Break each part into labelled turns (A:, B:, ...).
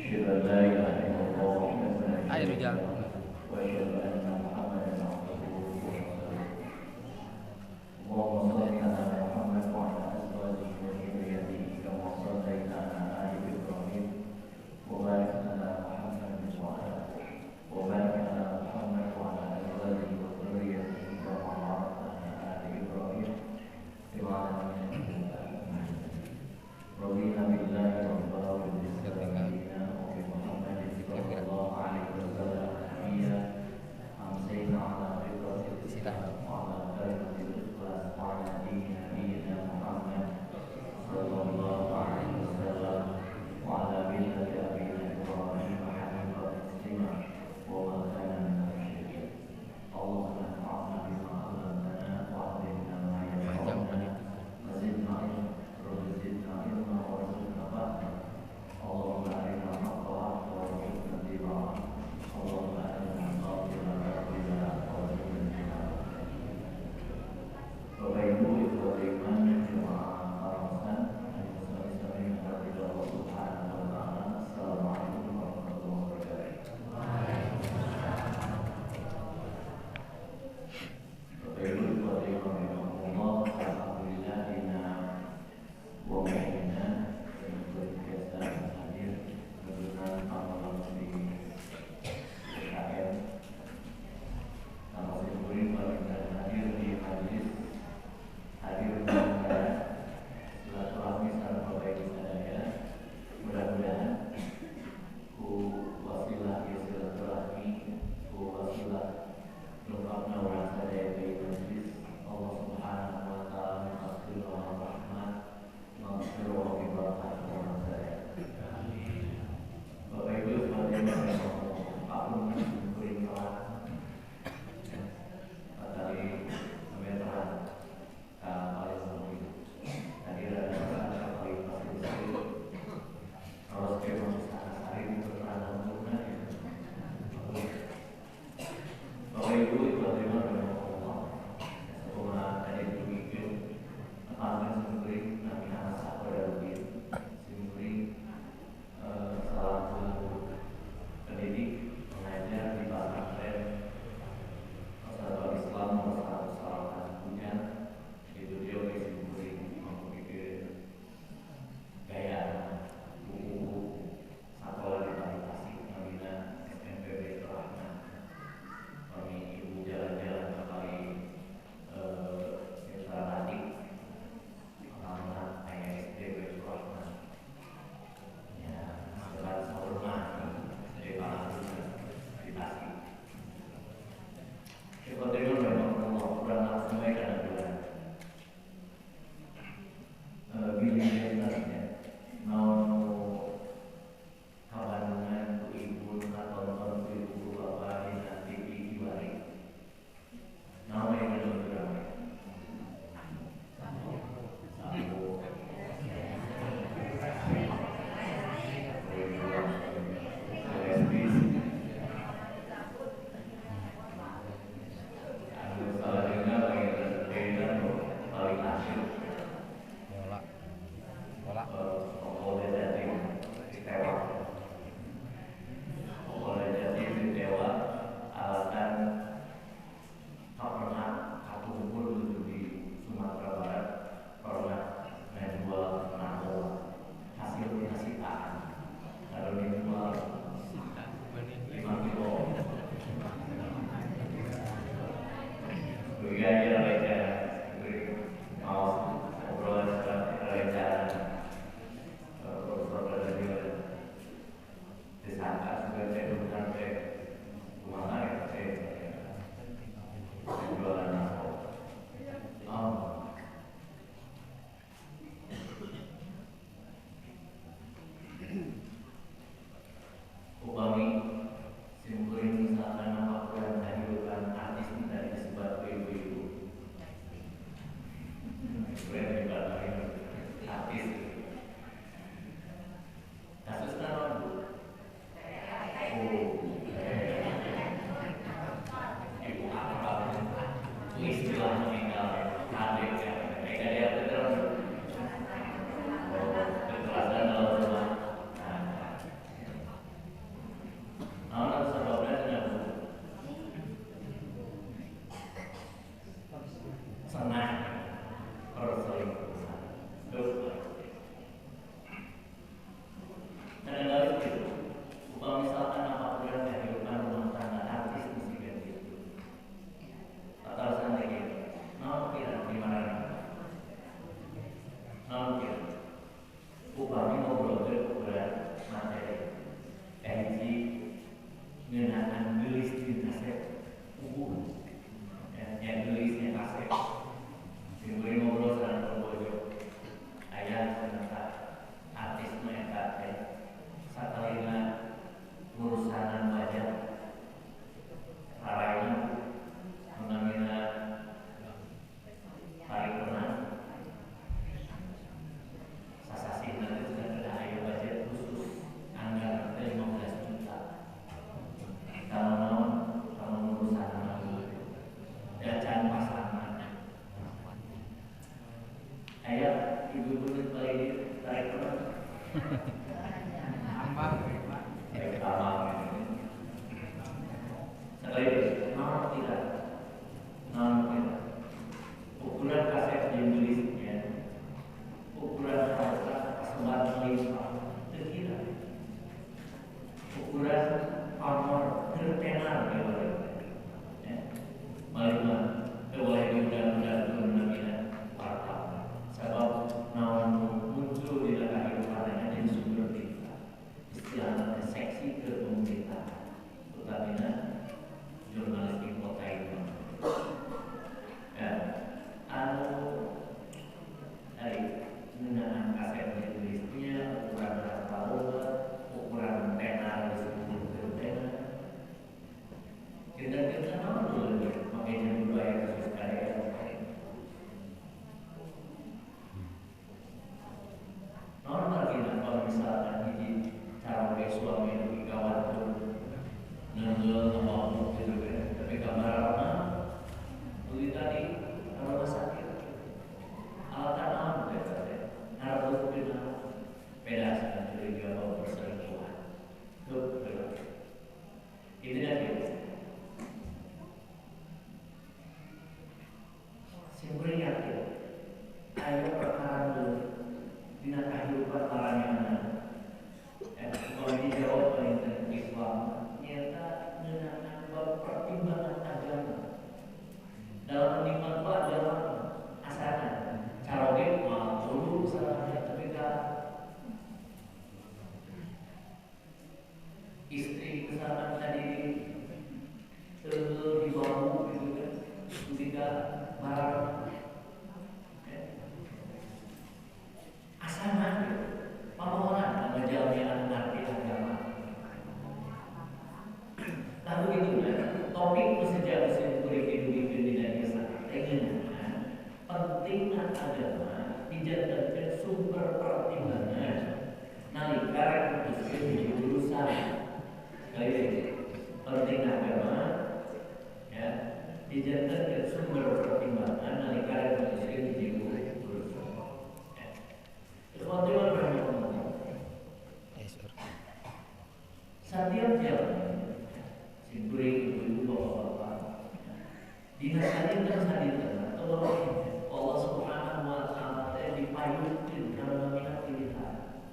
A: أشهد أن لا إله إلا الله وحده لا
B: Ayo
A: شريك
B: jalan.
A: له وأشهد أن محمدا عبده ورسوله. اللهم صل على محمد وعلى أزواجه وذريته كما صليت على آل إبراهيم وبارك على محمد وعلى أزواجه وذريته كما باركت على آل إبراهيم في العالمين إنك حميد مجيد. رضينا بالله ربا وبالإسلام دينا وبمحمد صلى الله عليه وسلم نبيا. Aya ibu-ibu nu paling tarik pernah.
B: Tambah
A: tarik tambah. Sekali lagi, naon tidak? Naon tidak? Ukuran kaset ditulisnya, ukuran harta kasebat melimpah, terkira. Ukuran pamor tertenar gitu. Ya. Malih teu boleh diundang-undang namina warta. Sabab naon muncul di dalam kehidupan jadi sumber berita. Istilahna seksi ke pemberitaan, utamina jurnalistik kota itu. Ya, anu dari ngeunaan kaset ditulisnya, ukuran harta loba, ukuran tenar disebut tenar. Kita naon dulu make jeung kudu aya kasus KDM. Normal kita kalau misalkan hiji caroge suami dugi ka wantun neungeul ngomong gitu kan, tapi gambaranna dugi tadi ka rumah sakit. Alatan naon teh teh? Ngarebutkeun naon? Beda sama curiga bahwa perselingkuhan. Tuh, betul. Intinya gitu. Simkuring yakin aya perkara nu dina kahirupan maranehna. Kalau dijawab oleh Islam, nyata ngeunaan bab pertimbangan agama. Dalam menimbang agama asana caroge moal kudu misalkan tapi ka istri misalkan tadi teu dibawa gitu kan, ketika marah asana gitu. Pamohonan ngajalmi anu ngarti agama. Nah begitu kan, topik nu sejak simkuring didugikeun dina ieu teh ngeunaan pentingna agama dijantenkeun sumber pertimbangan nalika rek mutuskeun hiji urusan. Sekali lagi, pentingna agama ya dijantenkeun sumber pertimbangan nalika rek mutuskeun hiji urusan. Ya. Ikhwatul rahimakumullah. Setiap jalan simkuring ibu-ibu bapak-bapak dina sadinten atau Allah Subhanahu wa taala teh dipayunkeun kana namina pilihan.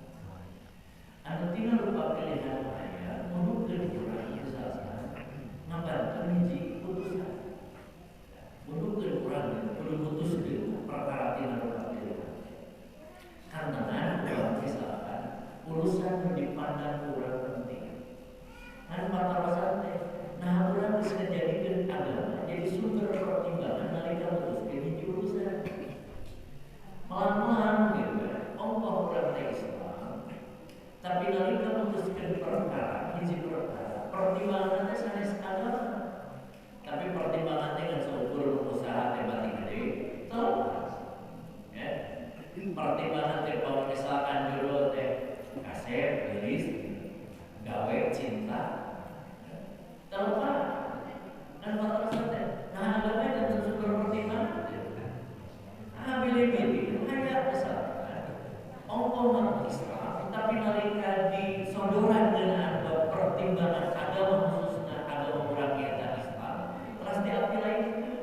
A: Anu tina rupa pilihan aya mundukeun urang misalkan ngabantu hiji putusan. Mundukeun urang kudu mutuskeun perkara tina rupa pilihan. Karena misalkan urusan nu dipandang urang penting. Kan patarosan teh, nah urang geus ngajadikeun agama jadi sumber pertimbangan nalika mutuskeun hiji urusan. Pelan-pelan gitu kan, Allah urang teh Islam, tapi nalika mutuskeun perkara, hiji perkara, pertimbangan teh sanes agama. Tapi pertimbangan teh ngan saukur usaha teh batin gede, terlepas. Ya. Pertimbangan teh kalau misalkan jodoh teh kasep, geulis, gawe, cinta, terlupa dan patarosan teh. Nah agama dan sumber pertimbangan teh. Ah pilih-pilih, aya misalkan ongkoh Islam, tapi nalika disodoran dengan pertimbangan agama khususnya agama urang nyata Islam, teras diapilaikeun.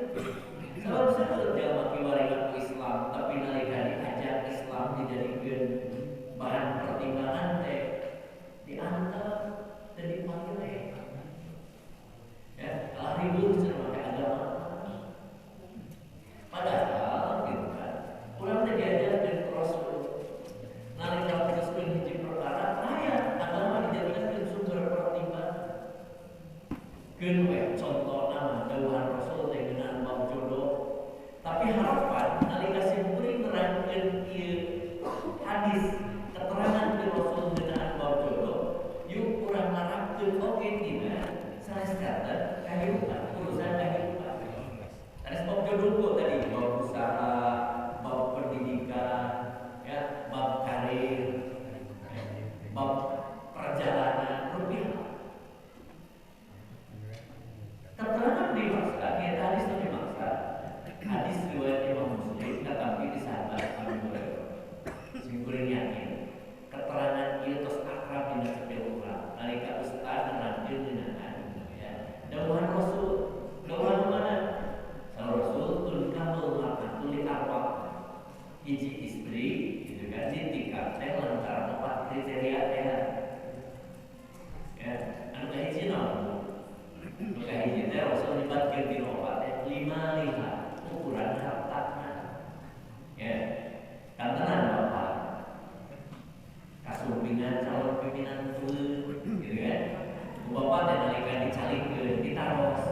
A: Sabab seueur jalma kiwari ngaku Islam, tapi nalika diajak Islam dijadikeun bahan pertimbangan teh diantep dan dipanggil. Ya, kalah ribut cenah. Hiji istri gitu kan ditikah teh lantaran 4 kriteria teh. Ya, anu kahiji naon? Nu kahiji teh Rasul nyebatkeun dina opat teh 5 liha ukuran hartana. Ya, kantenan bapak kasumpingan calon pimpinan tuh gitu kan. Bapak teh nalika dicalikeun ditaros.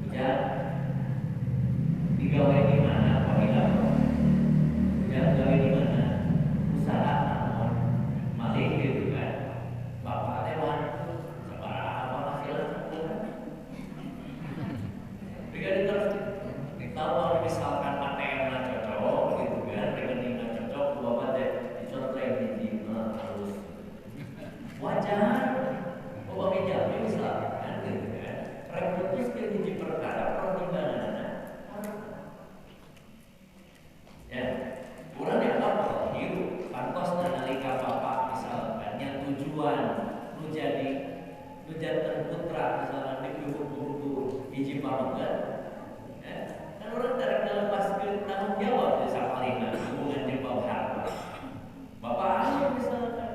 A: Ujang digawe di mana apabila ujang gawe di mana usaha naon malih gitu kan. Bapak teh wantu sabaraha apa hasilna sabulan. Jika diterus tahu misalkan ATM-na cocok gitu kan, rekeningna cocok, bapak teh dicontreng di harus wajar. Bapak menjawab misalkan gitu kan, rek putuskeun hiji perkara pertimbanganna ya, urang dianggap hirup pantosna nalika bapak misalkan nya tujuan nu jadi nu janten putra misalkan dipihuk-buku hiji pameget ya, kan urang tarek ngalepaskeun tanggung jawab di sapalihna hubungan jeung bab harta. Bapak anu misalkan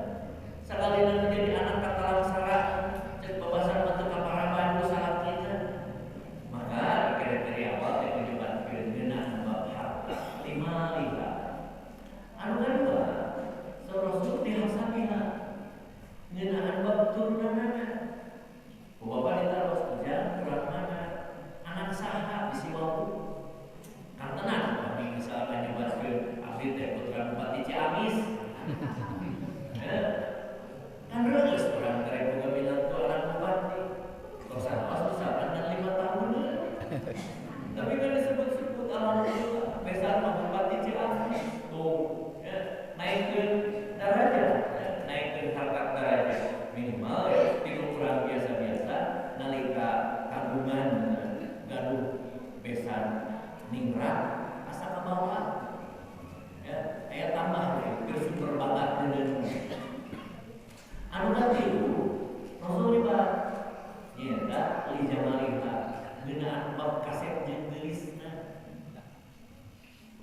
A: sakalina menjadi anak katalangsara cek babasan mah teu kaparaban ku salakina, maka kriteria awal teh dijebatkeun ngeunaan bab harta 5 liha. Anu kadua, Rasul dihasabiha ngeunaan bab turunanana. Ku bapak ditaros ujang urang mana, anak saha bisi wau. Kantenan kami misalkan nyebatkeun abdi teh putra Bupati Ciamis. Ya, kan reus urang teh boga minantu anak bupati. Tos sanos misalkan dan 5 tahun. Tapi kan disebut-sebut alhamdulillah besan mah Bupati Ciamis. Tuh, ya, naikkeun derajat, ya, naikkeun harkat derajat minimal ya tilu urang biasa-biasa nalika kagungan gaduh besan ningrat asa kabawa. Ya, aya tambah ya, keur sumber bakat deungeun. Anu katilu Rasul nyebat nyaeta li jamaliha ngeunaan bab kasep jeung geulisna.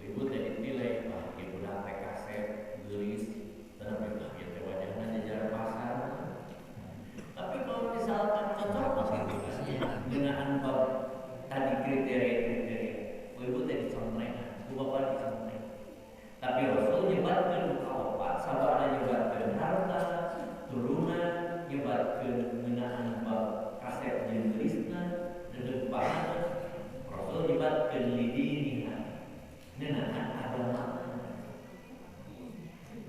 A: Ibu teh dipilih, wah ieu budak teh kasep geulis, tapi wah ieu teh wajahna jajar pasar. Tapi kalau misalkan cocok gitu kan ngeunaan bab tadi kriteria-kriteria, ibu teh dicontrengan, ku bapak dicontreng. Tapi Rasul nyebatkeun nu kaopat, sababna nyebatkeun harta, turunan, nyebatkeun ngeunaan bab kasep jeung geulisna, dedempahna. Rasul nyebatkeun lidiniha, ngeunaan agama.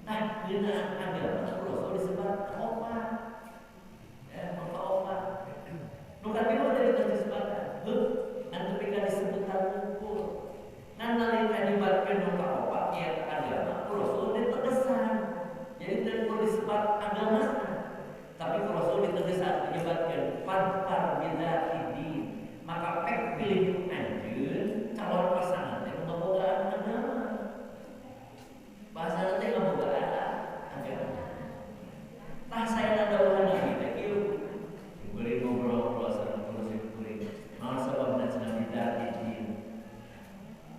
A: Tah ngeunaan agama Rasul disebat kaopat. Ya, kaopat. Nu katilu teh geus disebutkan, heuh, anu tepi ka disebutan ngumpul. Ngan nalika nyebatkeun nu kaopat nyaeta agama, Rasul ditegesan. Jadi teu perlu disebat agama, tapi Rasul ditegesan menyebatkeun fadfar bidzatid, maka pek pilih anjeun calon pasangan teh ngabogaan agama. Bahasana teh ngabogaan agama. Tah saena dawuhan Nabi teh kieu. Kuring ngobrol-ngobrol sareng guru kuring. Naon sababna cenah bidzatid?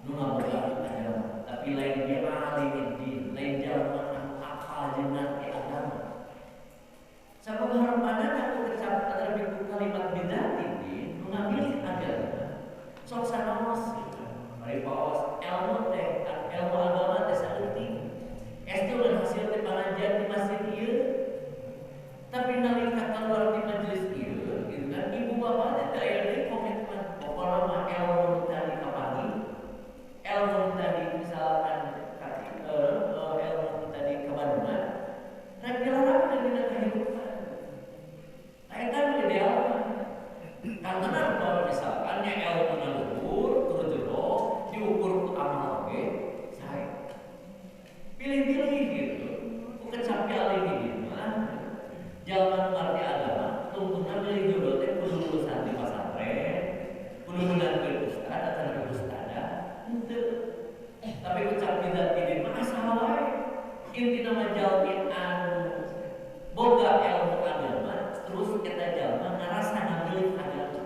A: Nu ngabogaan agama, tapi lain dia alim din, lain jalma anu apal jeung ngarti agama. Sabab harapanana ku kecap atau kalimat bidzatid din, nu ngamilih agama. Sok sanaos gitu. Mari paos ilmu teh, ilmu agama teh saeutik. Estu dan hasil teh pangajian di masjid ieu. Tapi nalika keluar di majelis ieu gitu kan, ibu bapak teh teu aya deui komitmen. Pokona mah ilmu tadi kapanggih, ilmu tadi misalkan ilmu tadi kabandungan, rek dilarang dina kehidupan. Eta nu ideal mah. Karena kalau misalkan nya ilmu luhur turun jero diukur ku amal oge sae. Pilih-pilih gitu. Ku kecapi alih di mah jalma nu ngarti agama tungtungna milih jodoh teh kudu lulusan di pasantren, kudu meunangkeun ustad atawa ustada, henteu. Tapi ucap bidzat didin mah asa wae. Intina mah jalmi anu boga ilmu agama terus eta jalma ngarasa ngamilih agama.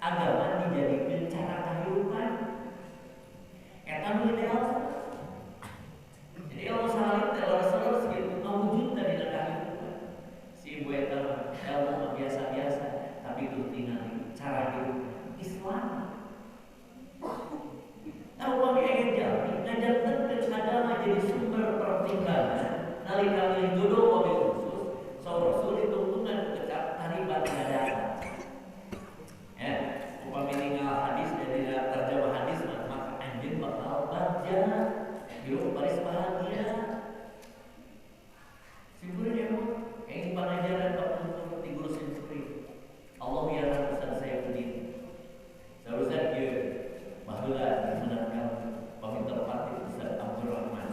A: Agama dijadikeun cara kahirupan. Eta nu ideal. bahagia. Simpuling emut yang pangajaran kapungkur ti guru simpuling. Allah ya Ustaz Saifuddin. Sarusan ieu baheula menangkan paminter parti Ustaz Abdul Rahman.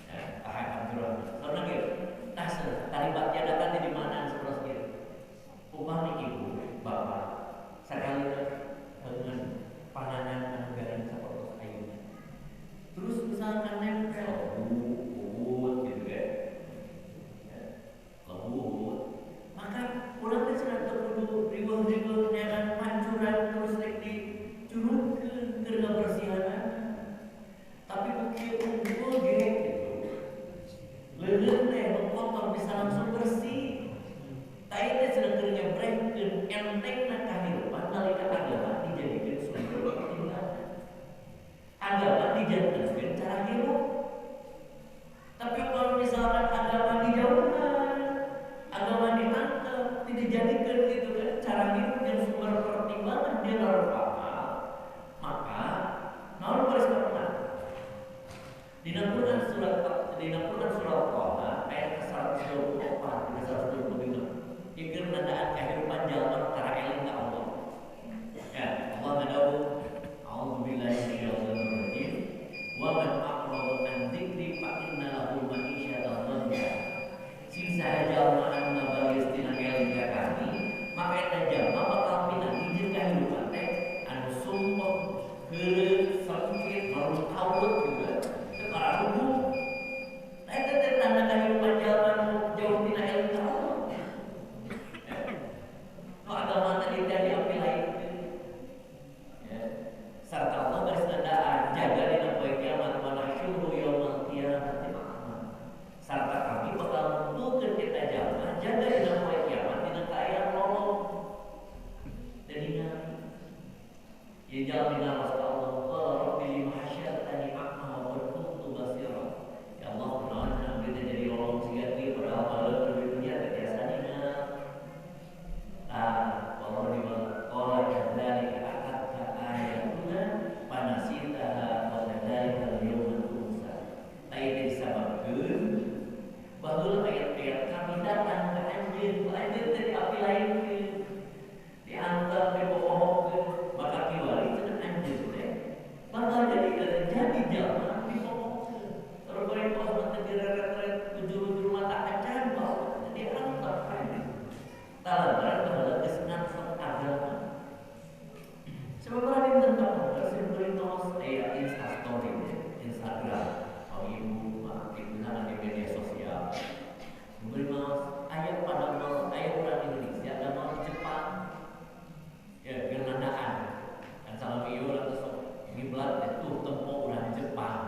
A: Ya, Ahad Abdul Rahman. Saurna kieu, tah taribat tiada teh di mana sapertos kieu. Upami ibu, bapak sakali dengan panangan anu garing sapertos ayeuna. Terus misalkan nempel lembut gitu kan. Ya, lembut. Maka urang teh cenah teu kudu riweuh-riweuh neangan pancuran terus rek dicurugkeun keur ngabersihanana. Tapi ku kieu unggul ge gitu. Leuleun teh nu kotor bisa langsung bersih. Tah ieu teh cenah keur nyebrehkeun entengna kahirupan nalika agama dijadikeun sumber pertimbangan. Agama dijadikan cara hidup. Tapi kalau misalkan agama dijauhkan, agama diantep, tidak dijadikan gitu kan cara hidup yang sumber pertimbangan dia lalu paham, maka naon baris kapan? Dina Quran surat Thaha ayat 124 hingga 125. Ieu keur nandaan kehidupan jalma tara eling ka Allah. Ya, Allah ngadawuh, a'udzubillahi minasyaitonir rajim. Wa man a'rada an dzikri fa inna lahu ma'isyatan dhanka. Sing saha jalma anu ngabageus tina eling ka kami, maka eta jalma bakal pinanggi jeung kahirupan teh anu sumpek, heureut, sempit, marungkawut gitu. Teu kararuguh. Nah eta teh tanda kahirupan jalma anu jauh tina eling ka Allah. Nu agama tadi teh diambil lain. Ya. Sarta Allah baris nandaan jaga dina poe kiamat wa nahsyuru yaumal qiyamati a'ma. Sarta kami bakal ngumpulkeun eta jalma jaga dina poe kiamat dina kaayaan lolong. Dan dina ieu jalma dina Allah qala rabbi lima hasyartani a'ma wa qad kuntu basira. Ya Allah kunaon abdi teh jadi lolong siga kieu padahal baheula di dunia teh tiasa ningal. Ah, Allah di qala kadzalika atatka ayatuna fanasitaha wa kadzalika al-yawma tunsa. Tah ieu disababkeun baheula ayat-ayat kami datang ka anjeun, ku anjeun teh diapi lainkeun. Diantep dipopohokeun, maka kiwari cenah anjeun teh bakal jadi jalma dipopohokeun. Terus bari pos mah teh direret-ret ujur-ujur mata acan bawa diantep. Talantaran baheula geus ngansep agama. Sababaraha dinten kapungkur simkuring tos aya Insta story, Instagram, oh ibu aktif misalkan di media sosial. Simkuring maos aya padamel aya urang Indonesia damel di Jepang. Ya keur nandaan. Kan salami ieu urang teh sok ngiblat teh tuh tempo urang Jepang.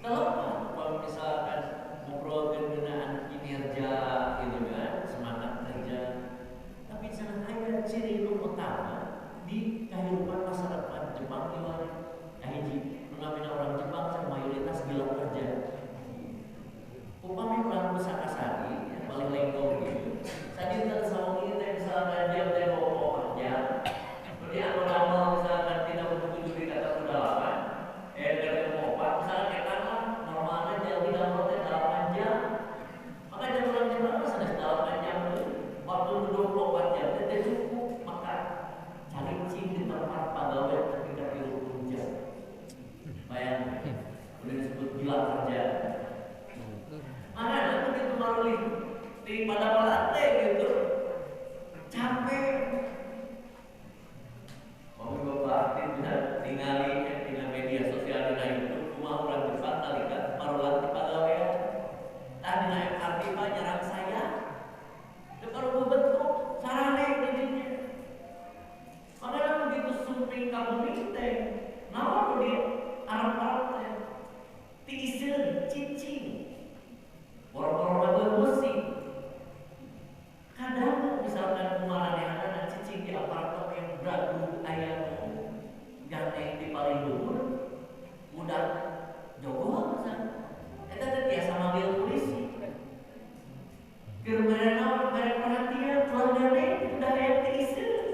A: Telepon kalau misalkan ngobrolkeun ngeunaan kinerja gitu kan, semangat kerja. Tapi cenah aya ciri nu utama di kehidupan masyarakat Jepang kiwari. Hiji, nu namina orang Jepang cenah mayoritas gila kerja. Upami urang Pusakasari ya, paling lenggong gitu. Sadinten sawengi teh misalkan jam teh 24 jam. Berarti anu damel misalkan tina 7 di ka 8, dari 4 misalkan eta mah normalna jalmi damel teh 8 jam. Maka jam urang Jepang mah sanes 8 jam deui. Waktu 24 jam teh cukup maka cari cing di tempat pagawe ketika 30 jam. Bayangkan, udah disebut gila kerja. Mana begitu marulih di pada melate gitu, capek. Mau bapak aktif bisa tingali dina media sosial dina YouTube, kumaha urang Jepang nalika marulan di pagawean. Tah dina MRT mah nyerang saya. Teu karuguh bentuk sarane di dinya. Makanya begitu sumping ka bumi teh, naon nu di arep-arep teh? Tiiseun, cicing. Boro-boro bageun musik. Kadang misalkan kumaranehanana cicing di apartemen bragu aya nu gandeng di paling luhur, budak jogo misalkan. Eta teh tiasa manggil polisi. Keur mere naon, mere perhatian, pelanggan udah aya tiiseun.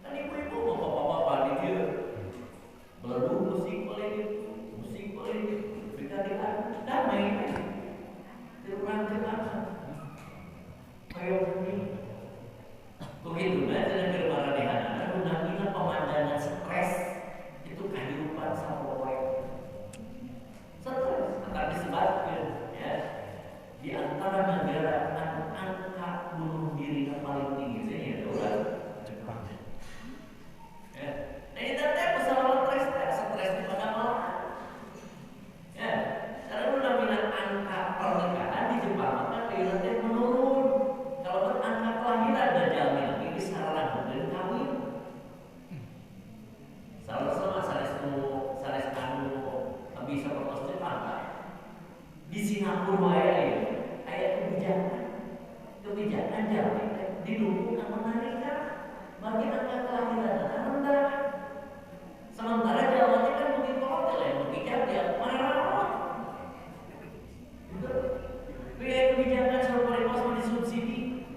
A: Kan ibu-ibu bapak-bapak di dieu. Beledug musik paling itu, musik paling Singapura wae aya kebijakan. Kebijakan jalmi teh didukung ka nalika bagi angka kelahiran rendah. Sementara jalannya kan mungkin kolot ya, mungkin dia marah. Gitu. Biaya kebijakan soal mau disubsidi.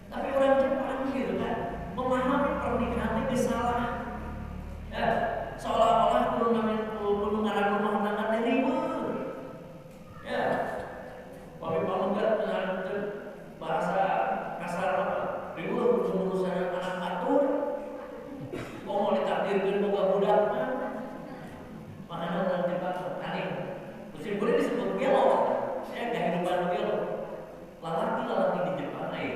A: Tapi orang Jepang gitu kan memahami pernikahan itu salah. Ya, seolah-olah kudu ngaran rumah tangga teh ribet. Ya. Pami pamugat bahasa kasar apa? Ribet urusan anak atur. Kok mau ditakdirkeun boga budak mah? Makanya orang Jepang aneh. Musim boleh disebut gelo. Ya, kehidupan gelo. Lalaki-lalaki di Jepang aya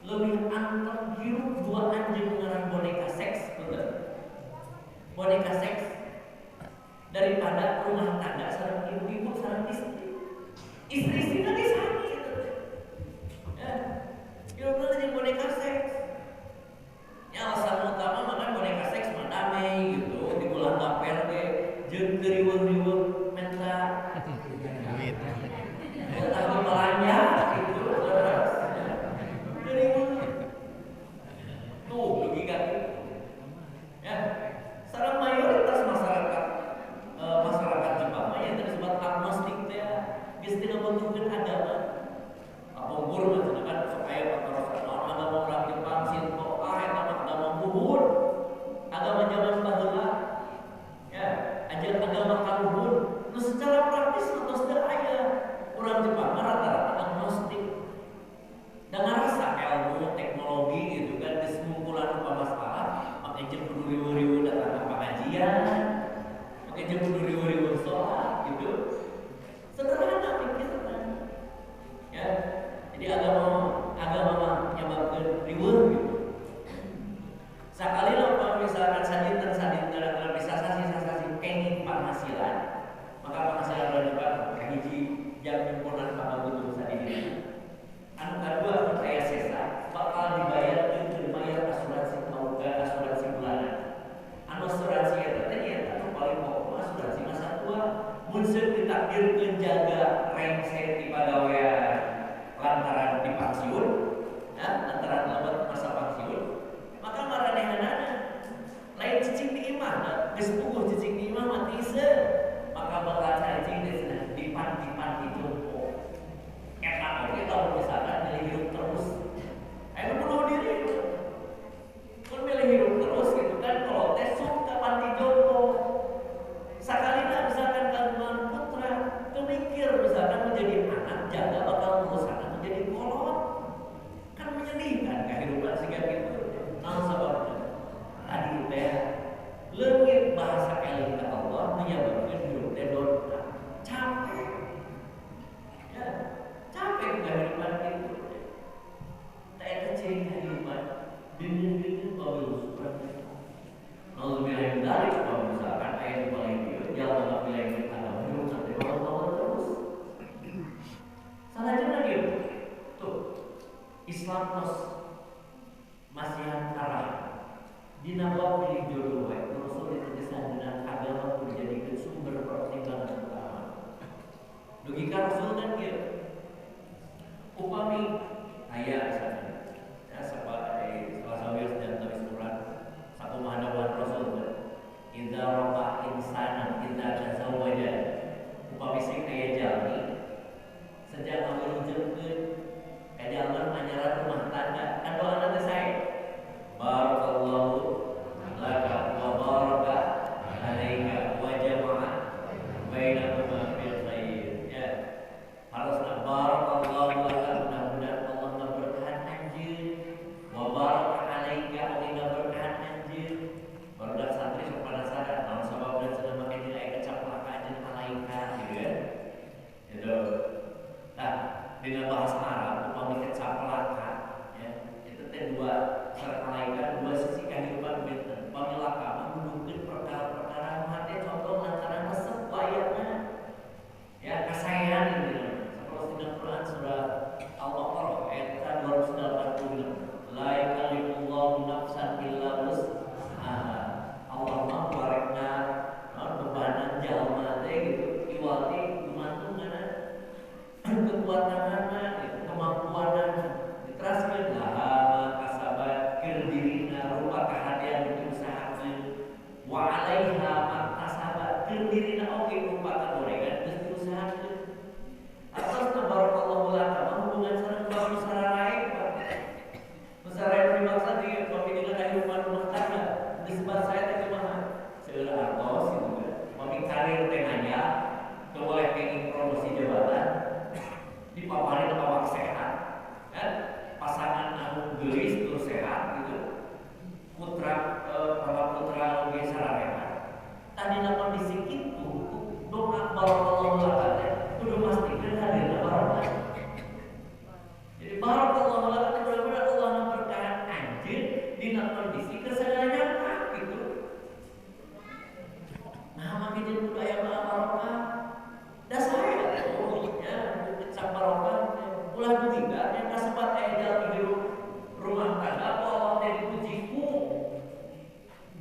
A: lebih anteng hirup dua anjing ngaran boneka seks, betul. Boneka seks daripada rumah tangga sareng ibu-ibu sareng istri. Istri-istri kan sami gitu. Ya. Hirupna jeung boneka seks. Ya alasan utama makan boneka seks mah damai gitu, digulah gaper ge jeung teu riweuh-riweuh menta
B: duit.
A: Menta belanja gitu terus. Teu riweuh. Tuh logika gitu. Ya. Sareng mayoritas masyarakat masyarakat Jepang mah yang disebut agnostik teh geus teu ngabutuhkeun agama. Kapungkur mah cenah kan sok aya patarosan naon agama urang Jepang Shinto ah eta mah agama buhun. Agama zaman baheula. Ya, ajaran agama kaluhur. Nu secara praktis mah tos teu aya. Urang Jepang mah rata-rata agnostik. Da ngarasa ilmu teknologi gitu kan geus ngungkulan rupa masalah, make jeung kudu riweuh-riweuh datang ke pengajian, make jeung kudu riweuh-riweuh sholat gitu. Sederhana pikirna. Ya. Jadi agama mah nyebabkeun riweuh gitu. Sakali lah misalkan sadinten bisa sasi-sasi kenging penghasilan, maka penghasilan bulan depan kahiji jam nyemponan panggabutuh sadidina. Anu kadua mun aya sesa bakal dibayar jeung mayar asuransi asuransi bulanan. Anu asuransi eta teh nyaeta anu paling pokok asuransi masa tua. Mun seuk ditakdirkeun jaga rengse di pagawean lantaran di pensiun, ya, lantaran lebet masa pensiun, maka maranehanana lain cicing di imah, geus puguh cicing di imah mah tiseun, maka bakal caricing teh cenah di panti-panti jompo. Eta oge lamun misalkan milih hirup terus, aya bunuh diri. Mun milih hirup terus gitu kan kalau teh sok ka panti jompo. Sakalina misalkan kagungan putra, teu mikir misalkan menjadi anak jaga bakal ngurusan menjadi kolot. Kan menyedihkan kehidupan siga kitu. Naon sababna? Tadi teh leungit bahasa eling ka Allah menyebabkeun hirup teh dosa. Capek. Ya, capek kehidupan kitu. Teh eta ciri kehidupan deungeun-deungeun wabil surat. Nauzubillah min dzalik, kalau misalkan aya nu paling dieu jalma ngapilih agama hirup sampai malam terus. Salajengna kieu. Tuh. Islam tos masihan arah dina bab pilih jodoh wae Rasul ditegesan dina agama kudu dijadikeun sumber pertimbangan utama. Dugi ka Rasul kan kieu. Upami aya misalkan ya salah sawios dan tawis Quran sakumaha dawuhan Rasul kan. Idza raqa insanan idza tazawwaja. Upami sing aya jalmi sejak ngawujudkeun ka jalma anyaran rumah tangga kan doana teh sae. Barakallahu laka wa baraka alaika wa jama'a bainakuma fil khair. Ya. Harusna barakallahu laka, mudah-mudahan Allah ngaberkahan anjeun, wa baraka alaika oge ngaberkahan anjeun. Barudak santri sok penasaran naon sababna cenah make dina aya kecap laka anjeun alaika gitu ya. Gitu. Nah, dina bahasa Arab upami kecap laka ya, itu teh dua sareng alaika dua sisi kehidupan benten. Upami laka mah nuduhkeun perkara-perkara nu hate condong lantaran resep ku ayana. karir teh nanya, teu boleh kenging promosi jabatan, dipaparin awak sehat, kan? Pasangan anu geulis terus sehat gitu. Putra para putra oge sararehat. Tadina kondisi kitu, doa barakallahu laka teh kudu mastikeun hadirna barokah. Jadi barakallahu laka teh mudah-mudahan Allah memberkahan anjeun dina kondisi kesadaran gitu. Nah, make jeung kudu aya barokah. Da sae atuh nya kecap barokah ulah dugi ka nya kasebat aya jalmi hirup rumah tangga ku Allah teh dipuji ku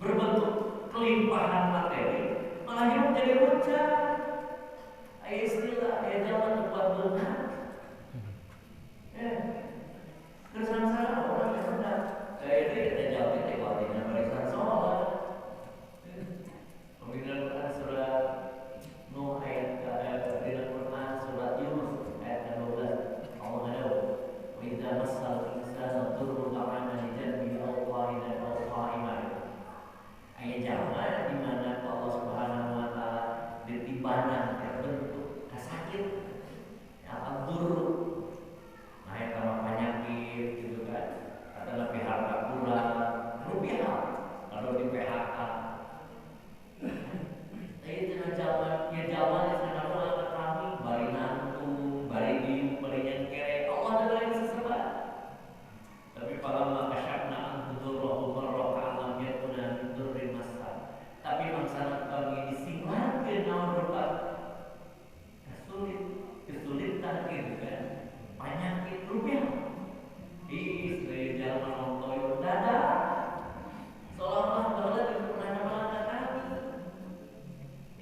A: berbentuk kelimpahan materi malah hirup jadi rucah. Aya istilah aya jalma teu kuat beunghar. Keur sangsara orang yang rendah. Itu kita jawab teh tina barisan sholat. Pembinaan Quran surat Nuh ayat pembinaan Quran surat Yunus ayat 12. Allah ngadaw wa idza massal insana dhurrun da'ana li janbihi aw qa'idan aw qa'iman. Aya jalma di mana Allah Subhanahu wa taala ditibana terbentuk kasakit apa dhurru. Nah, eta mah penyakit gitu kan. Atau lebih harta kurang, rupiah kalau di PHK. Tapi cenah jalma, ya jalma teh cenah doa ka kami bari nantung, bari diuk, bari nyangkere, Allah teh lain sesebat. Tapi falamma kasyafna anhu dhurrahu marra ka'an lam yakuna min dhurrin massa. Tapi mangsana kami disingkirkeun naon rupa kesulitan gitu kan. Penyakit rupiah. Ih, jalma nontoyo dada. Seolah-olah baheula teu pernah namalan kami.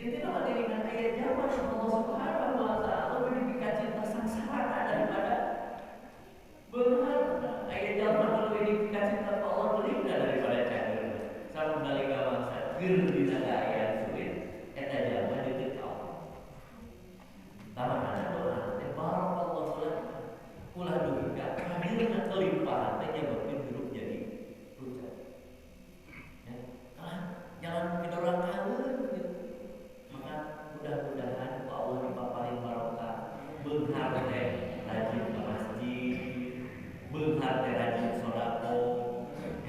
A: Intinya mah dirikan aya zaman Allah Subhanahu wa taala lebih dipikacinta sangsara daripada beunghar. Aya zaman lebih dipikacinta Allah beulingna daripada cager. Samun nalika mangsa keur dina kaayaan sulit eta jalma deukeut ka Allah. Tamakana doa teh barakallahu lak. Ulah dugi ka hadirna kelimpahan teh nyebabkeun hirup jadi rucah. Ya, kalah jangan pidorang kaweun gitu. Maka mudah-mudahan ku Allah dipaparin barokah. Beunghar teh rajin ke masjid, beunghar teh rajin sedekah,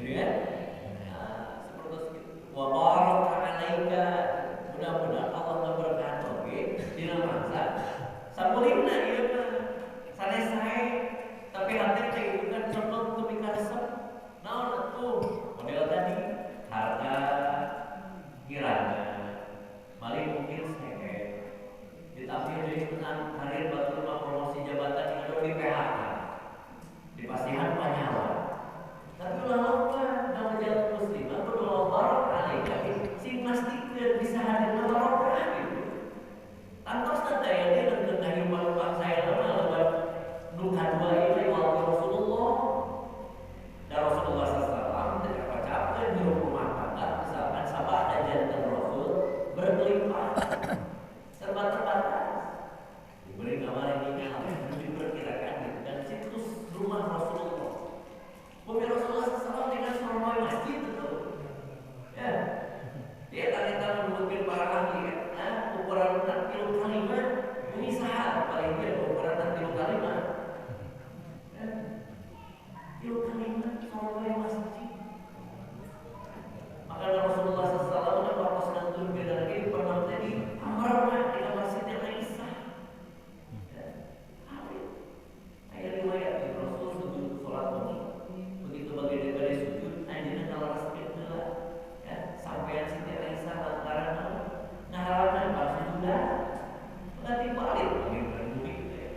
A: gitu kan? Nah, seperti itu. Wa baraka alaika. Mudah-mudahan Allah memberkahi oge dina mangsa samulina ieu mah sanes sae tapi hati teh itu kan condong teu mikaresep. Naon atuh model tadi harta kirana paling mungkin sehe ditambah deui dengan karir batur mah promosi jabatan anu di PHK dipasihan panyawa. Tapi ulah loba da jalan muslimah kudu barokah alaika sing mastikeun bisa hadirna barokah gitu. Tantosna teh aya dina kehidupan bangsa mah lebat nu kadua ieu waktu Rasulullah. Da Rasulullah sallallahu alaihi wasallam teh kacapkeun hirup rumah tangga misalkan sabada janten Rasul berkelimpah serba terbatas. Diberi gambar ini diperkirakan gitu dan situs rumah Rasulullah. Bumi Rasulullah SAW dengan surau masjid itu. Ya. Dia tanya mungkin para ahli ya. Nah, ukuran tilu kalima bumi saha paling dia ukuran tilu kalima. Ya. Tilu kalima surau masjid. Maka Rasulullah SAW waktu sedang turun ke dalam pernah tadi amarna di kamar Siti Aisyah. Ya. Ada riwayat Rasul sujud sholat bengi. Begitu bagian dari sujud, anjeunna ngalereskeun heula. Ya, sampean Siti Aisyah lantaran ngahalangan para sujudan. Nanti balik bagian bumi gitu ya.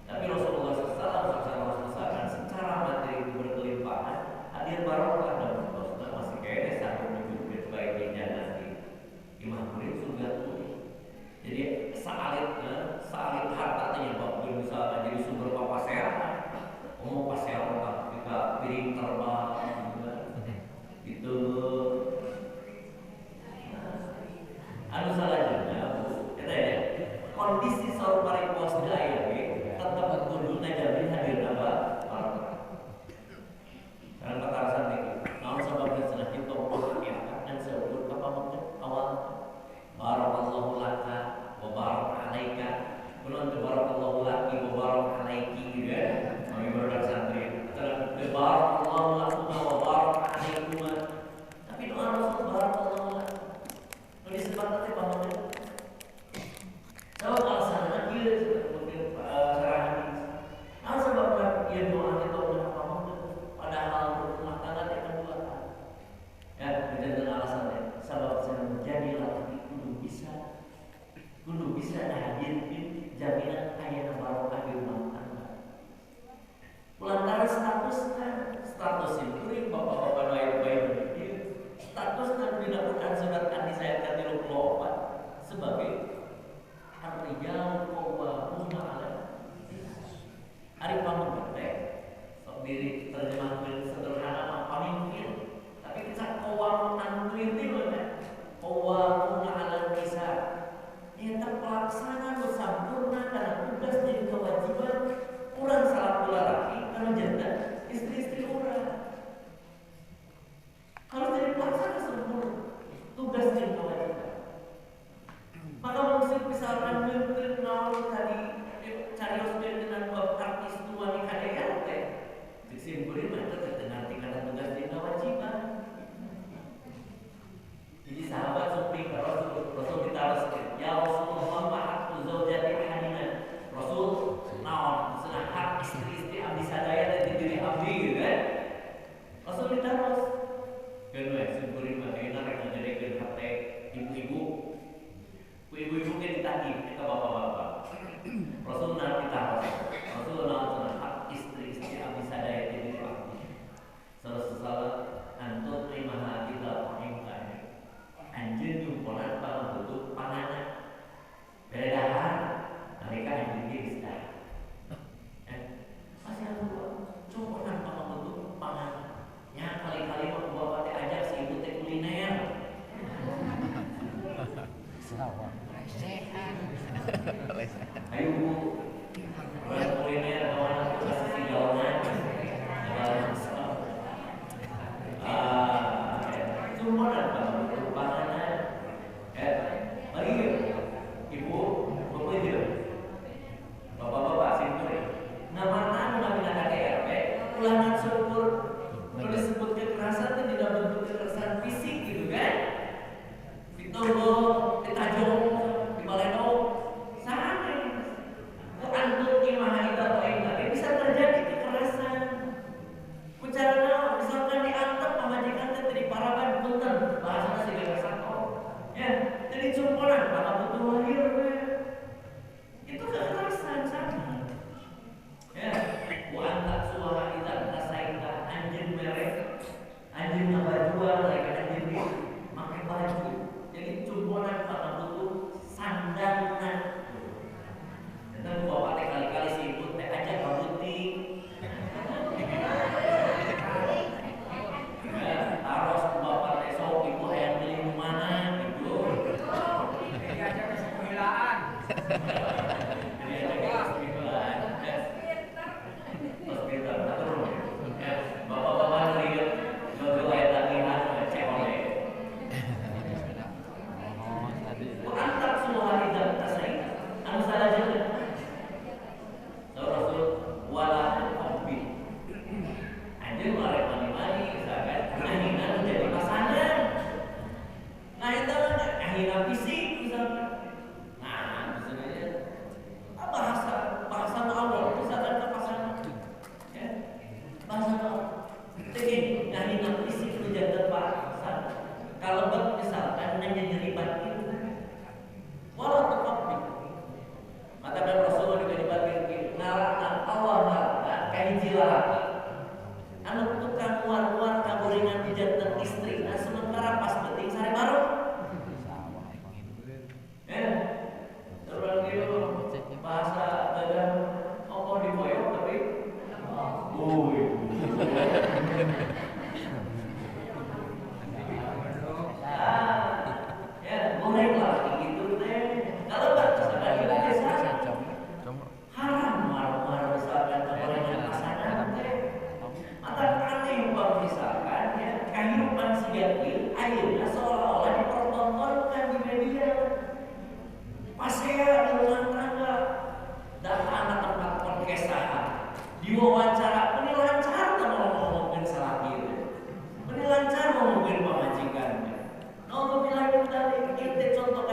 A: Tapi Rasulullah SAW secara materi itu berkelimpahan, hadir barokah dan Rasulullah masih kayaknya sanggup menyujudkeun baik nanti. Imah kuring surga kuring. Jadi salit harta teh nyebabkeun misalkan jadi sumber papaseran. Ngomong paseran tah ketika piring terbang gitu. Anu salajengna Bu, eta ya. Kondisi saur paripos daya ge tetep kudu ngajamin hadirna barokah. Karena patarasan niki, naon sababna cenah kita ya kan seukur ka pamengkeun awal. alasan teh pameget. Sabab alasanna ieu mungkin sarah hadis. Naon sababna ieu doa teh tong ka pameget padahal rumah tangga teh kan dua. Ya, janten alasannya sabab cenah menjadi laki kudu bisa ngahadirkeun jaminan ayana barokah di rumah tangga. Lantaran status itu bapak-bapak lain baik ieu statusna dina Quran surat An-Nisa ayat ke-34 sebagai ar-rijal qawwamuna 'ala nisa. Ari pameget teh sok diri terjemahkeun sederhana mah pamimpin, tapi kita qawwam anu teh mah qawwamuna 'ala nisa. Nyata pelaksana nu sampurna kana tugas jeung kewajiban urang salaku lalaki kana jantan istri-istri urang. Kalau jadi pelaksana sempurna tugas jeung kewajiban. Maka maksud misalkan meureun naon tadi carios dengan bab artis tua di KDRT cek sim kuring mah teh teu ngarti kana tugas jeung kewajiban. Jadi sahabat sumping ka Rasul, Rasul ditaros, ya Rasulullah ma haqqu zaujati ahadina. Rasul naon cenah hak istri-istri abdi sadaya teh di diri abdi gitu kan. Rasul ditaros. Keun we sim kuring mah ayeuna rek ngajarekeun hate ibu-ibu. Ku ibu-ibu ge ditagih ka bapak-bapak. Rasul naon ditaros. Rasul naon cenah hak istri-istri abdi sadaya di diri abdi. Salah antut limaha kita ta'imta. Anjeun nyumponan pangabutuh panganan. Bere dahar nalika anjeun ge geus dahar. Masih anu cumponan pangabutuh panganan. Nya kali-kali mah ku bapak teh ajak si ibu teh kuliner.
B: Sawah.
A: Ayo Bu. Kuliner kawan tuh sisi jauhan. Cumponan pangabutuh panganan. Lagi ibu, bapak ibu, bapak-bapak simpurin. Ngamarna nu namina KDRT, ulah syukur. Kalau disebut kekerasan itu tidak bentuk kekerasan fisik gitu kan? Ditonggol, ditajong, dibaledog, sanes. Ku antut imaha ida ta'imna bisa terjadi kekerasan. Ku carana misalkan diantep pamajikan teh teu diparaban punten, bahasana siga kasato. Ya, jadi cumponan maka butuh lahir we. Itu kekerasan sama. Ya, wa anta suha idza tasaita anjeun mere anjeun ngabajuan mereka anjeun make baju. Jadi cumponan maka butuh sandangna. Dan bapak teh kali-kali si ibu teh ajak ka butik. Ya, taros ku bapak teh sok ibu hayang beli nu mana gitu.
C: Diajak ke sekolahan.
A: Diajak ke sekolahan. Terus pintar, turun. Ya, bapak-bapak lihat gagal aya tagihan COD.
B: Oh, tadi.
A: Wa antak suha idza tasaita. Anu salajengna. Rasul wala tuqabbi. Anjeun mah rek mani-mani misalkan ngahina nu jadi pasangan. Nah eta mah ngahina fisik misalkan. Nah, sebenarnya bahasa bahasa Allah misalkan ke pasangan. Ya. Bahasa Allah. Teh ngahina fisik nu janten pasangan. Kalebet misalkan nyeri batin. Wala tuqabbi. Maka dan Rasulullah juga dibatin ngarangan Allah ngarangan kahiji lalaki anu tukang muar-muar kagorengan di janten istri nah sementara pas penting sare baru. Terus gitu bahasa dagang ongkoh diboyong tapi wuih. Ya, goreng lah gitu teh. Kalau enggak misalkan ibu teh haram muar-muar misalkan kagorengan pasangan teh. Mata aneh bang misalkan ya kehidupan siga ieu ayeuna seolah-olah dipertontonkan di media. Pasea di rumah tangga datang ke tempat podcast saha diwawancara meni lancar teh ngomongkeun salaki teh. Meni lancar ngomongkeun pamajikan teh. Naudzubillah min dzalik ieu teh contoh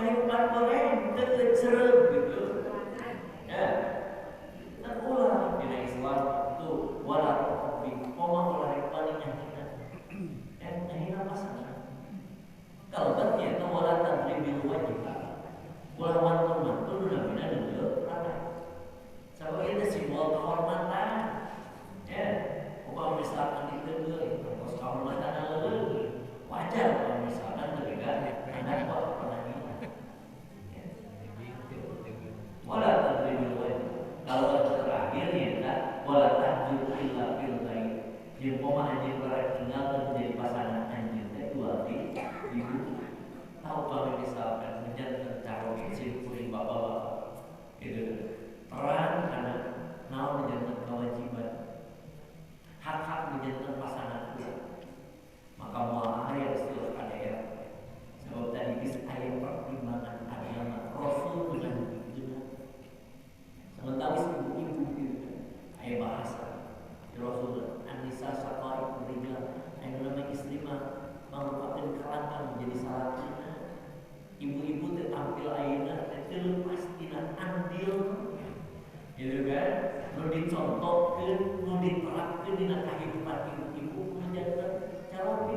A: Dicontohkeun, nu diterapkeun dina kahidupan ibu-ibu nu janten calon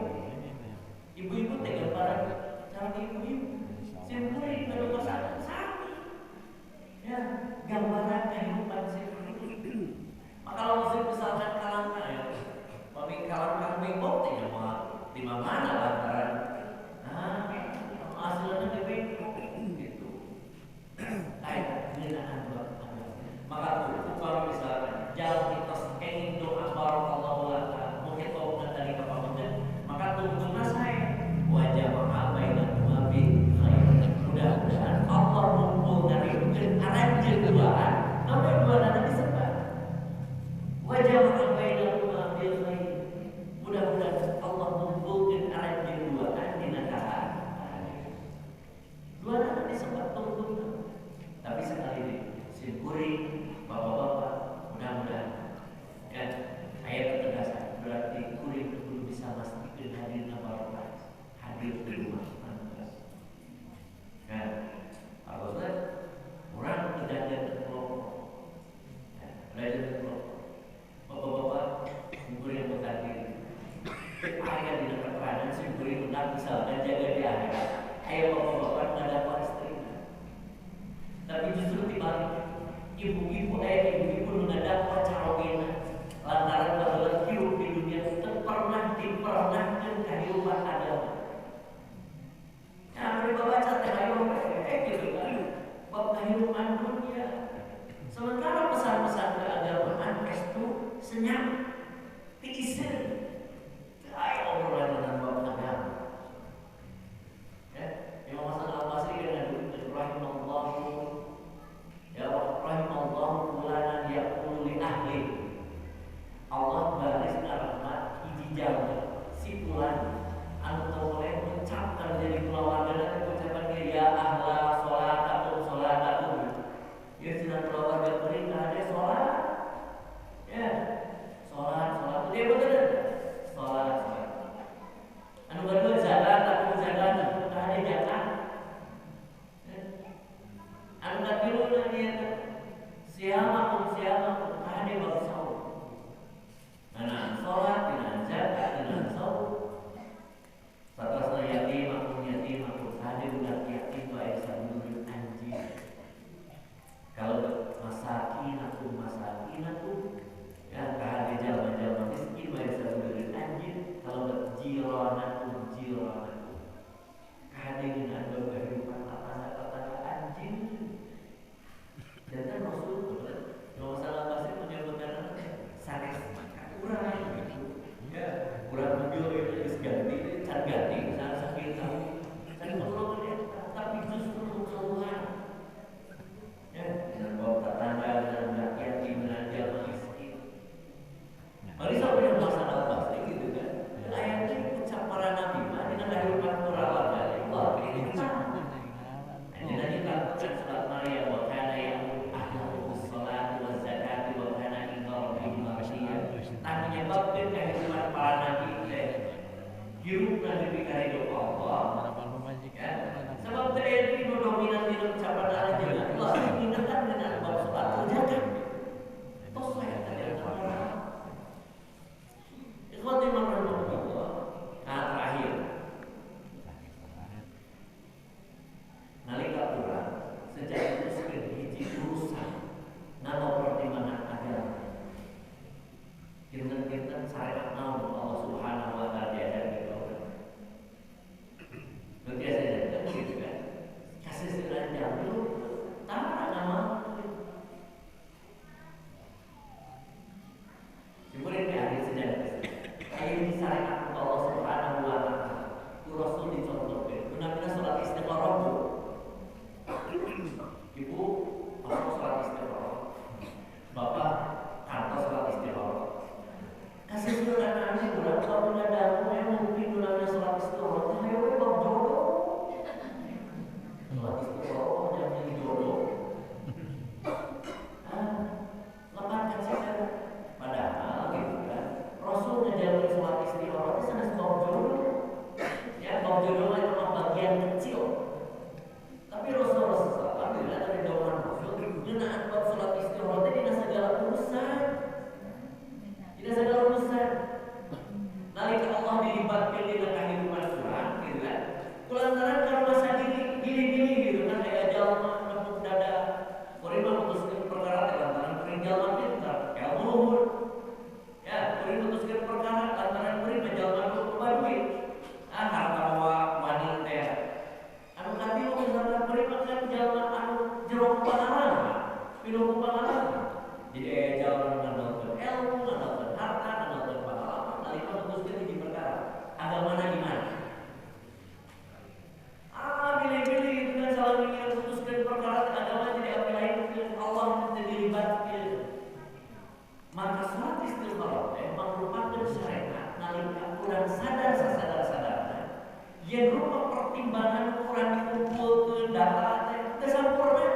A: ibu-ibu teh gambaran calon ibu-ibu. Simkuring nu sami. Ya, gambaran kehidupan simkuring. Maka kalau muslim misalkan kalangka ya, pami kalangka bengkok teh nya moal di mana lantaran nah hasilnya di bengkok gitu. Kayak ngeunaan agama. Maka tuh kalau misalkan jalan kita kenging doa barakallahu laka mungkin kau tadi ka pamungkeun maka tungtungna sae wa jama'a bainahuma bi khair. Mudah perkara agama jadi abdi lainkeun, Allah teu dilibatkeun. Maka salat istikharah teh mangrupakeun syariat nalika urang sadar sasadar-sadarna yen rupa pertimbangan urang dikumpulkeun data teh teu sampurna.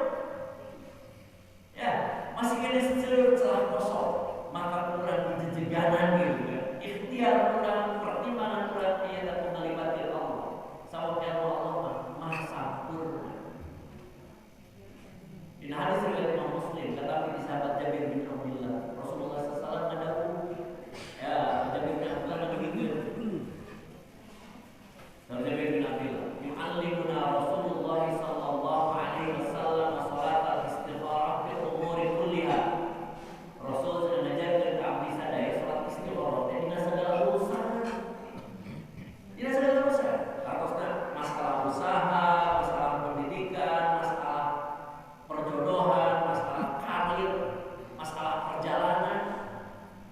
A: Ya, masih kena seueur celah kosong, maka urang dijejeganan gitu kan. Ikhtiar urang, pertimbangan urang ieu teh ngalibatkeun Allah. Sabab ilmu Allah mah maha sampurna. Dina hadis riwayat Imam Muslim kata di sahabat Jabir bin Abdullah, Rasulullah SAW ngadawuh, ya Jabir bin Abdullah ngabegikeun. Jabir bin Abdullah, yu'allimuna Rasulullah sallallahu alaihi wasallam salat al-istikharah fi umuri kulliha. Rasul sudah ngajarkeun ka abdi sadaya salat istikharah teh dina segala urusan. Dina segala urusan. Hartosna masalah usaha, masalah pendidikan, masalah perjodohan, masalah karir, masalah perjalanan.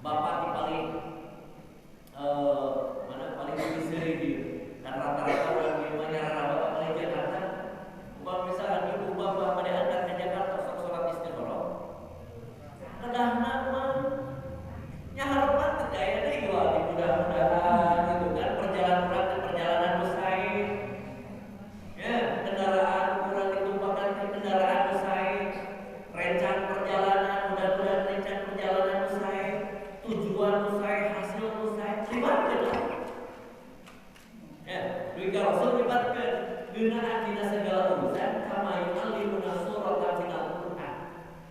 A: Bapak di paling mana paling diseri di dan rata-rata orang di mana bapak paling Jakarta. Upami misalkan ibu bapak pada angkat ke Jakarta sok sholat istikharah. Kedahna mah nya harapan teh aya deui wah mudah-mudahan gitu kan perjalanan urang teh perjalanan nu sae. Ya, kendaraan urang ditumpangkan ke kendaraan nu sae. Rencang perjalanan mudah-mudahan rencang perjalanan nu sae, tujuan nu sae, hasil nu sae, libatkeun lah. Ya, duwi ka Rasul libatkeun geunaan dina segala urusan kama yu'allimuna suratan minal Qur'an.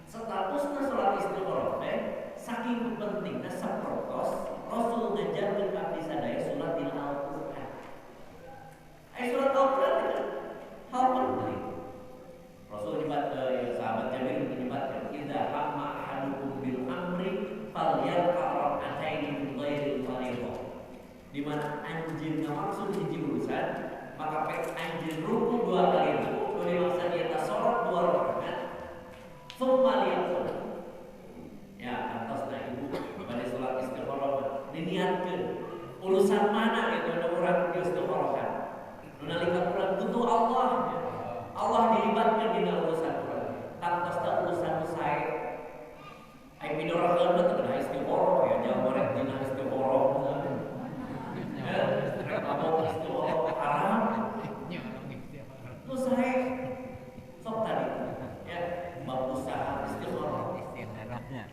A: Statusna salat istikharah teh saking pentingna sapertos Rasul ngajarkeun ka abdi sadaya surat dina Al-Qur'an. Ai surat Al-Qur'an teh kan hal penting. Rasul nyebat sahabat Jabir menyebatkan idza hamma ahadukum bil amri falyarka rak'ataini min ghairil fariidhah. Di mana anjeun ngamaksud hiji urusan, maka pek anjeun ruku dua kali ruku, nu dimaksud ieu teh salat dua rakaat. Tsumma liyaqul. Ya, antosna ibu bade salat istikharah diniatkeun urusan mana gitu nu urang diistikharahan. Nu nalika urang butuh Allah, ya. Allah dilibatkan dina urusan urang. Tangtosna urusan nu sae. Ai pidorokeun mah teu kena istikharah ya, jalma rek dina istikharah misalnya. Ya, rek mabok istikharah haram. Nu sae sok tadi ya, bab usaha istikharah.
B: Istikharahnya.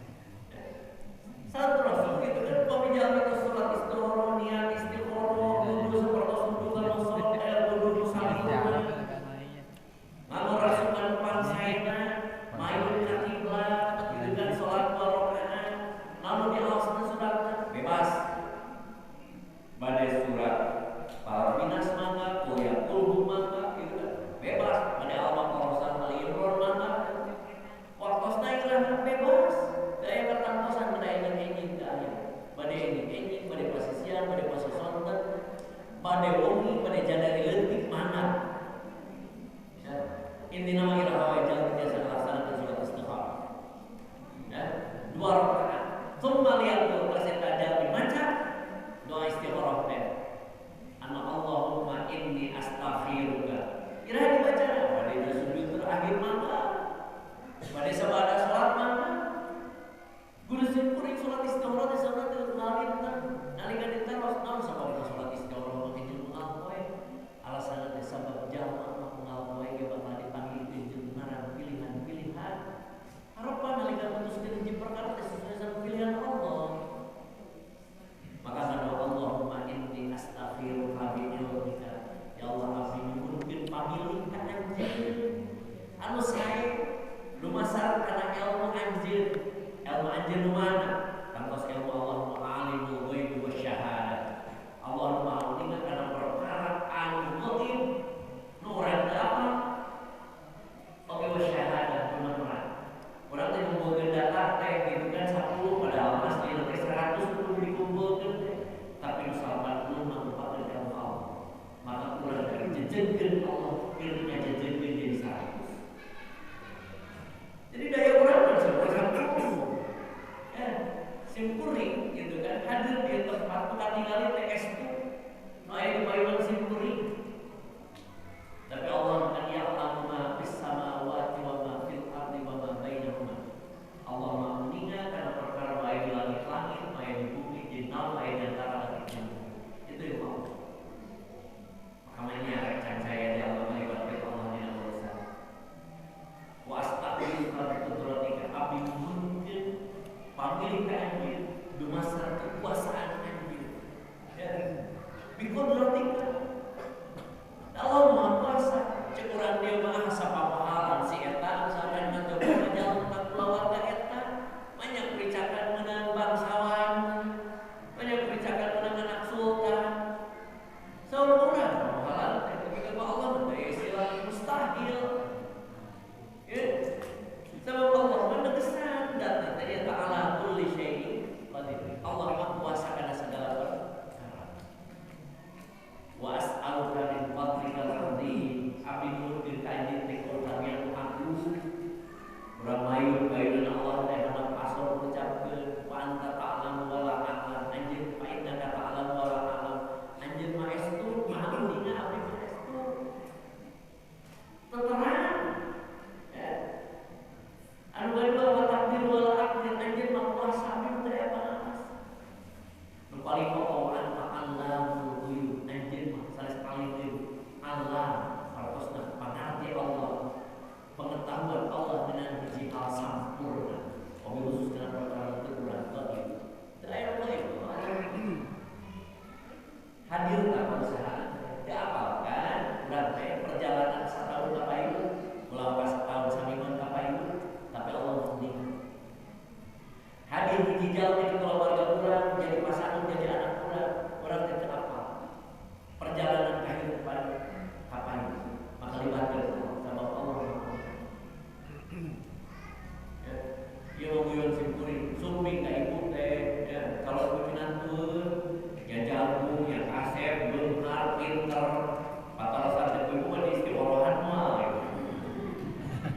A: Saat Rasul gitu kan pami jalmi teh salat istikharah, niat istikharah, wudu sapertos wudu kana salat, wudu salat. Nganggo rasukan pangsaena, mayun ka kiblat, gitu kan salat dua rakaat, lalu diaosna suratna bebas. Bade surat Falaq Minas mangga, Qul ya Qulhu mangga, gitu kan. Bebas, bade Al-Baqarah Ali Imran mangga. Waktosna iraha bebas. Teu aya katangtosan bade enjing-enjing teu aya. Bade enjing-enjing, bade pasisian, bade pasosonten, bade wengi, bade jadari leutik mangga. Ya. Intina mah iraha wae jalmi tiasa ngalaksanakeun salat istikharah. Ya, dua rakaat. Tsumma liyaqul kaseta jalmi maca doa istikharah teh. Anna Allahumma inni astakhiruka. Iraha dibaca bade sujud terakhir mangga. Bade sabada salat mangga. Guru simkuring salat istikharah teh salat teh ngalinten. Nalika ditaros naon sababna salat istikharah make jeung unggal poe? Alasanna teh sabab jalma mah unggal poe ge bakal dipanggilkeun jeung ngaran pilihan-pilihan. Harapan nalika mutuskeun hiji perkara teh sesuai sareng pilihan Allah. Maka ngadoa Allahumma inni astaghfiruka bi ilmika. Ya Allah abdi nyuhunkeun pamilih ka anjeun. Anu sae lumasar kana ilmu anjeun. Ilmu anjeun nu mana? Tangtos ilmu Allah nu alimul ghaibi wasyahadah. Allah nu maha uninga kana perkara anu ghaib nu urang teu apal. Oge wasyahadah nu mah. Urang teh ngumpulkeun data teh gitu kan 10 padahal mah asli teh 100 kudu dikumpulkeun teh. Tapi nu 80 mah ngumpulkeun ilmu Allah. Maka urang teh jejeugkeun Allah keur ngajejeugkeun jadi 100. Jadi daya urang kan 100.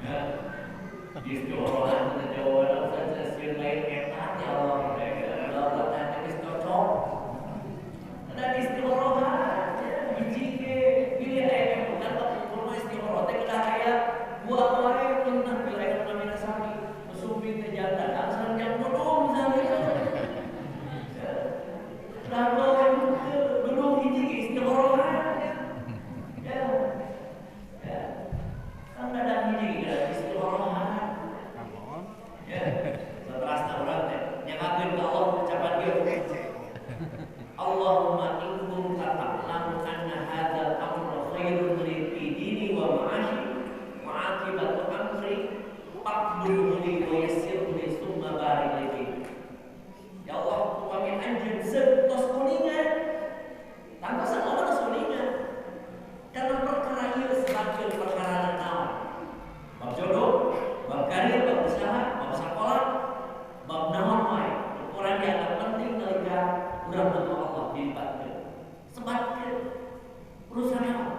A: Ya. Istighorohan teh jawaban saja sieun lain eta ya Allah. Allah teh geus cocok. Ada istighorohan hiji ge pilih aya bukan kudu istighoroh teh kedah aya dua wae tentang pilih aya namina sami. Usupin teh janda langsung jam dudung misalnya. Nah, dudung hiji ge istighorohan. Ya. Ya. Kan ada hiji ge istighorohan. Ya. Saterasna urang teh nyangakeun ka Allah ucapan ieu. Allahumma in kunta ta'lamu anna hadzal amra khairun li fi dini wa ma'ashi wa 'aqibatu amri faqbul li wa yassir li summa barik li fi. Ya Allah, upami anjeun tos kuningan. Tanpa salah tos kuningan. Karena perkara ieu sebagian perkara naon? Bab jodoh, bab karir, bab usaha, bab sakola, bab naon wae. Ukuran dianggap penting nalika urang butuh Allah dilibatkeun. Sebatkeun urusan naon?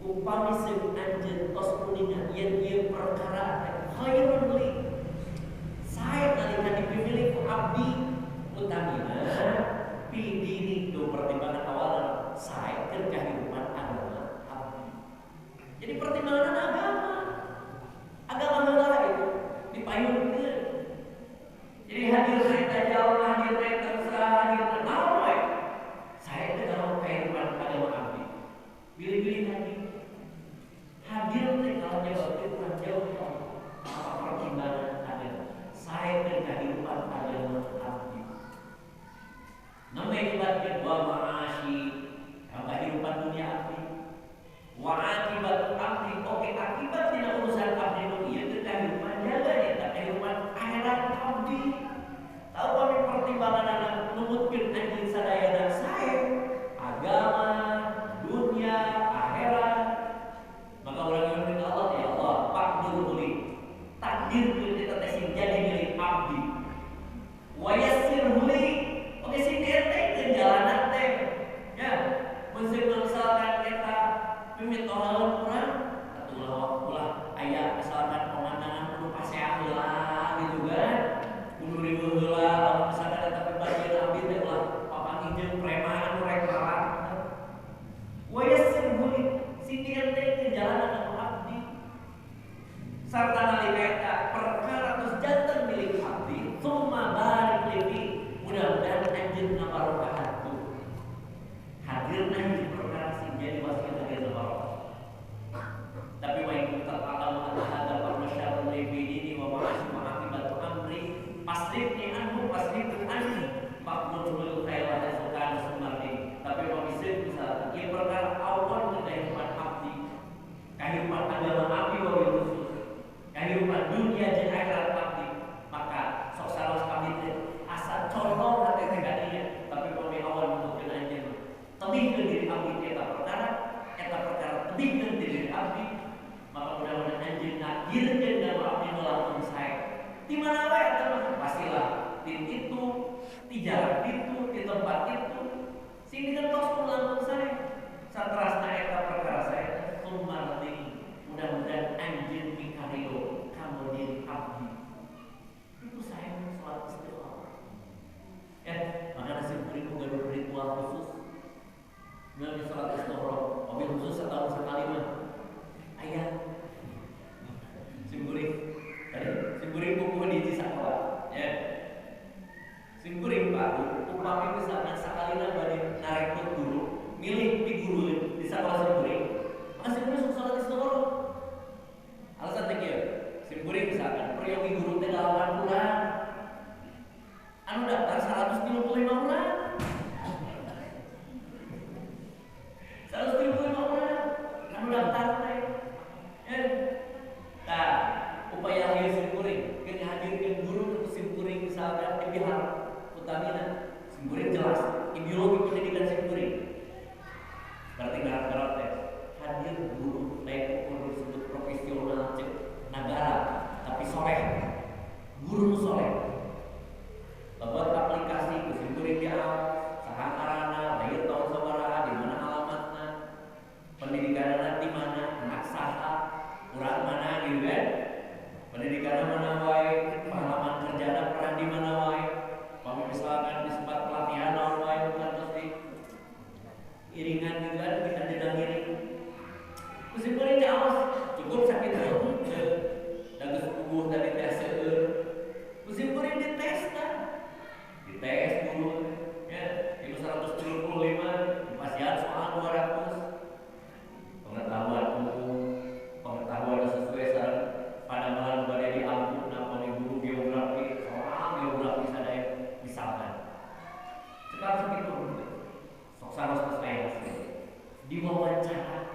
A: Upami seung anjeun tos kuningan yen ieu perkara teh khairun li. Sae nalika dipilih ku abdi utamina pi diri do pertimbangan awal sae keur kahirupan agama abdi. Jadi pertimbangan agama. Agama heula itu dipayunkeun. Jadi hadir eta jauh, hadir eta usaha, hadir naon we. Sae teh kalau kahirupan agama abdi. Pilih-pilih tadi. Hadir teh kalau jauh teh kurang jauh apa pertimbangan agama. Sae teh kahirupan agama abdi. Namanya ibaratkan wa ma'ashi kehidupan dunia abdi. Wa akibatu amri, oke akibat dina urusan abdi dunia itu kehidupan jaga ya, kehidupan akhirat abdi. Tahu kami pertimbangan anak numutkeun anjeun sadayana sae agama, dunia, akhirat. Maka urang nyuhunkeun ka Allah, ya Allah, faqdur li. Takdirkeun eta teh sing jadi milik abdi. Wa yassir li. Oke sing dientekeun jalanan teh. Ya, mun misalkan eta mimit tohaeun urang atuh ulah aya misalkan pemandangan kudu pasea heula gitu kan. Kudu riweuh heula lamun misalkan eta pribadi abdi teh ulah papanggih jeung preman anu rek marah. Wa yassir li sing dientekeun jalanan anu abdi. Sarta nalika eta perkara tos janten milik abdi, summa barik li fi. Mudah-mudahan anjeun ngabarokahan tu. Hadirna hiji perkara sing jadi wasilah hadir barokah. Tapi wa in kunta ta'lamu anna hadzal amra syarrun li fi dini wa ma'ashi wa aqibatu amri fasrifni anhu fasrifni anni faqbul khaira haitsu sumarni. Tapi wa misil misalkan ieu perkara awal kehidupan abdi, kehidupan agama abdi wa khusus, kehidupan dunia jeung akhirat abdi, maka sok saros abdi teh asa condong hate teh ka dinya, tapi upami awal numutkeun anjeun tebihkeun diri abdi eta perkara tebihkeun diri abdi, maka mudah-mudahan anjeun ngagirkeun dama abdi nu langkung sae. Di mana wae eta mah pastilah di itu, di jarak itu, di tempat itu sing digentos ku langkung sae. Saterasna eta perkara sae sumarti mudah-mudahan anjeun mikarido kanggo diri abdi. Itu saya sholat istikharah. Ya, maka nasi kuring gaduh ritual khusus. Nggak sholat istikharah, mobil khusus setahun sekali mah. Ayah, simkuring, tadi simkuring buku di sakola, ya. Simkuring baru, upami misalkan sakalina bade narekrut guru, milih di guru di sakola simkuring, Pendidikanna mana wae, pengalaman kerjana pernah di mana wae. Pami misalkan di tempat pelatihan naon wae bukan terus di iringan gitu kan kita tidak ngiring. Musim kuring awas cukup sakit henteu. Da geus puguh tadi teh seueur. Musim kuring dites tah. Dites guru ya, itu 175 dipasihan soal 200. Pengetahuan umum, pengetahuan sesuai sareng padamelan bade diampu napa guru geografi, soal geografi sadaya misalkan. Cekap sakitu. Sok saros geus aya hasil. Diwawancara.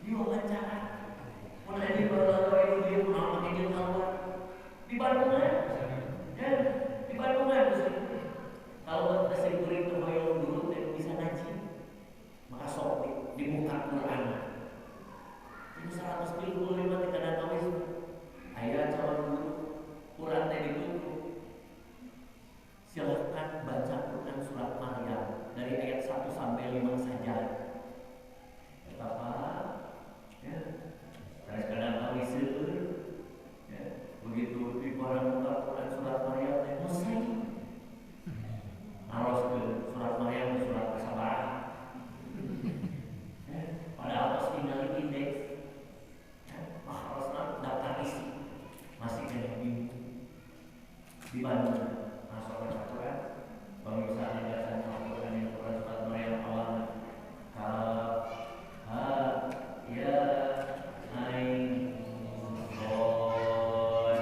A: Diwawancara. Mun aya di baheula wae nu dieu kunaon make jeung keluar. Di Bandungan. Ya, di Bandungan kalau sim kuring teu hoyong guru teh bisa ngaji. Maka sok dibuka Quran. Itu 135 teh kadang kawis. Aya calon guru Quran teh ditutup. Silahkan baca Quran surat Maryam dari ayat 1 sampai 5 saja. Eta Pak, ya. Terus kadang kawis seueur. Ya, begitu di barang buka Quran surat Maryam teh selesai. Naros ke surat Maryam surat kesabaran. Ya, padahal tos tinggal indeks. Ya, harusna daftar isi. Masih kena bingung. Di Bandung masuk ke Quran, bang misalnya bacaan Al-Quran yang Quran surat Maryam awalnya ka ha ya ain shod.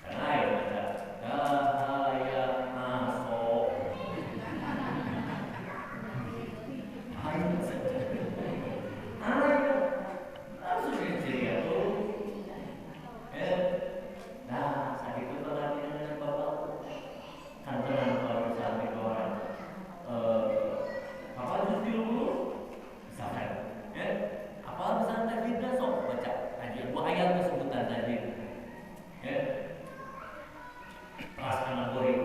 A: Kan ain baca ka ha ya aso. Ain saja. Ain langsung dicari tuh. Ya. Nah, saat itu pengertian dengan bapak kan tenang kalau misalnya ke orang bapak juz 30 misalkan ya, apa misalnya tajwidnya sok baca tajwid dua ayat kesebutan tajwid ya, teras anak goreng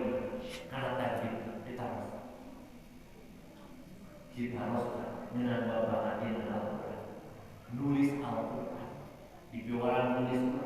A: karena tajwid ditaruh ditaruh dengan bapak ngajian Al-Quran, nulis Al-Quran di piwaran nulis Quran.